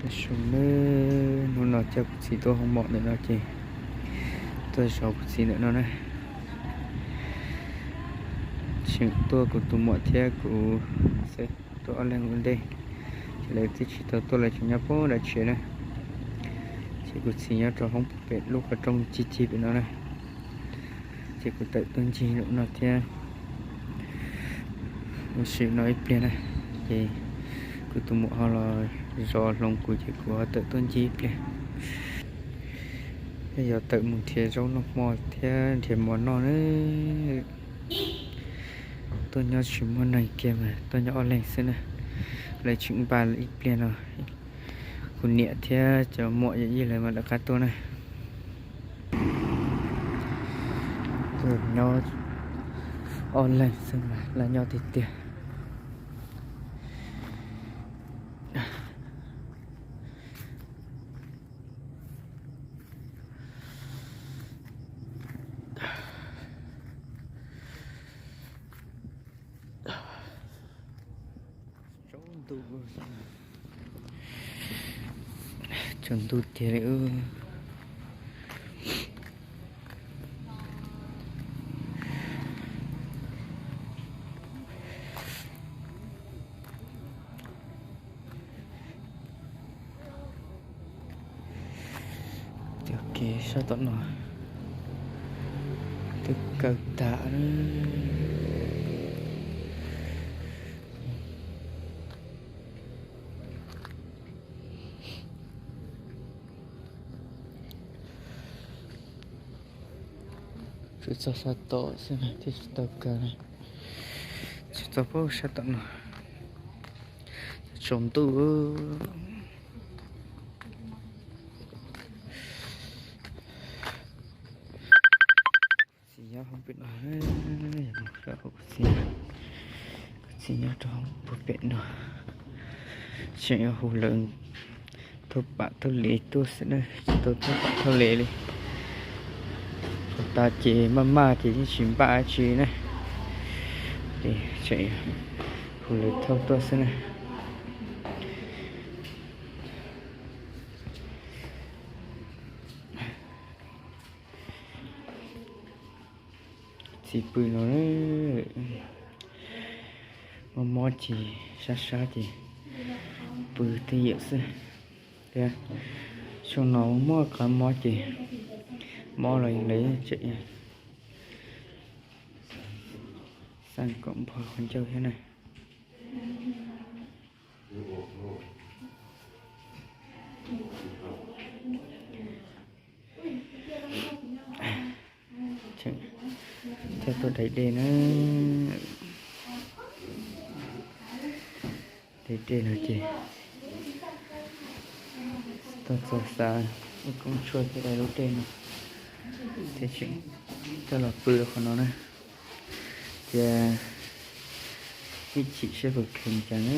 Zoo nawb, hnub no coj kuv txiv tuaj hoob mom ntawm no ces tuaj zov kuv txiv ntawm no na. Tseem tuaj kuv tus muam thiab kuv xwb, tuaj ob leeg ua ntej. Ces lawv twb tsis tau tuaj, lawv tseem nyob puag nram tsev na. Ces kuv txiv nyob rau hoob pem lub qhov rooj cig cig pem no na. Ces kuv tawm tuaj ncig lawm no thiab. Ua si no ib pliag na, ces kuv tus muam ho los zov hloov kuv ces kuv ho tawm tuaj ncig ib pliag. Yog tawm mus nrhiav zaub noj hmo thiab nrhiav mov noj na. Tuaj nyob tsis muaj neeg kiag mas tuaj nyob ob leeg xwb na. Lawv tseem npaj ib pliag no, kuv niam thiab cov muam yawm yij lawv mas lawv qab tuaj na. Tuaj nyob ob leeg xwb mas laj nyob tiag tiag. Tsaus ntuj, tsaus ntuj tiag li. Cov kev sab tom no twb kaw tag. Tsuas txog sab tod xwb na, thiaj tsis tau kaw na. Tsuas txog puag sab tom no, tsaus ntuj. Txiv nyob hauv pem no, kuv txiv, kuv txiv nyob rau hauv puag pem no. Tseem yuav hu lawv thauj pam thauj liv tuaj xwb na, tsis tau thauj pam thauj liv li. Thaum tas ces maj maj ces yeej tsis npaj dab tsi na. Tseem hu lawv thauj tuaj xwb na. Txiv pw no, mob mob ces sab sab ces pw twj ywm xwb. Thiab xyoo no muaj qhov mob ces mob los lawv tseem xaj kom npog qhov ncauj thiab na. Thiab tuaj dai dej na. Dai dej no ces tuaj txog xav ua koob tshuaj thiab dai lub dej no, thiab tseem coj los pw rau qhov no na. Cia ib chim seb puas kheev cas na.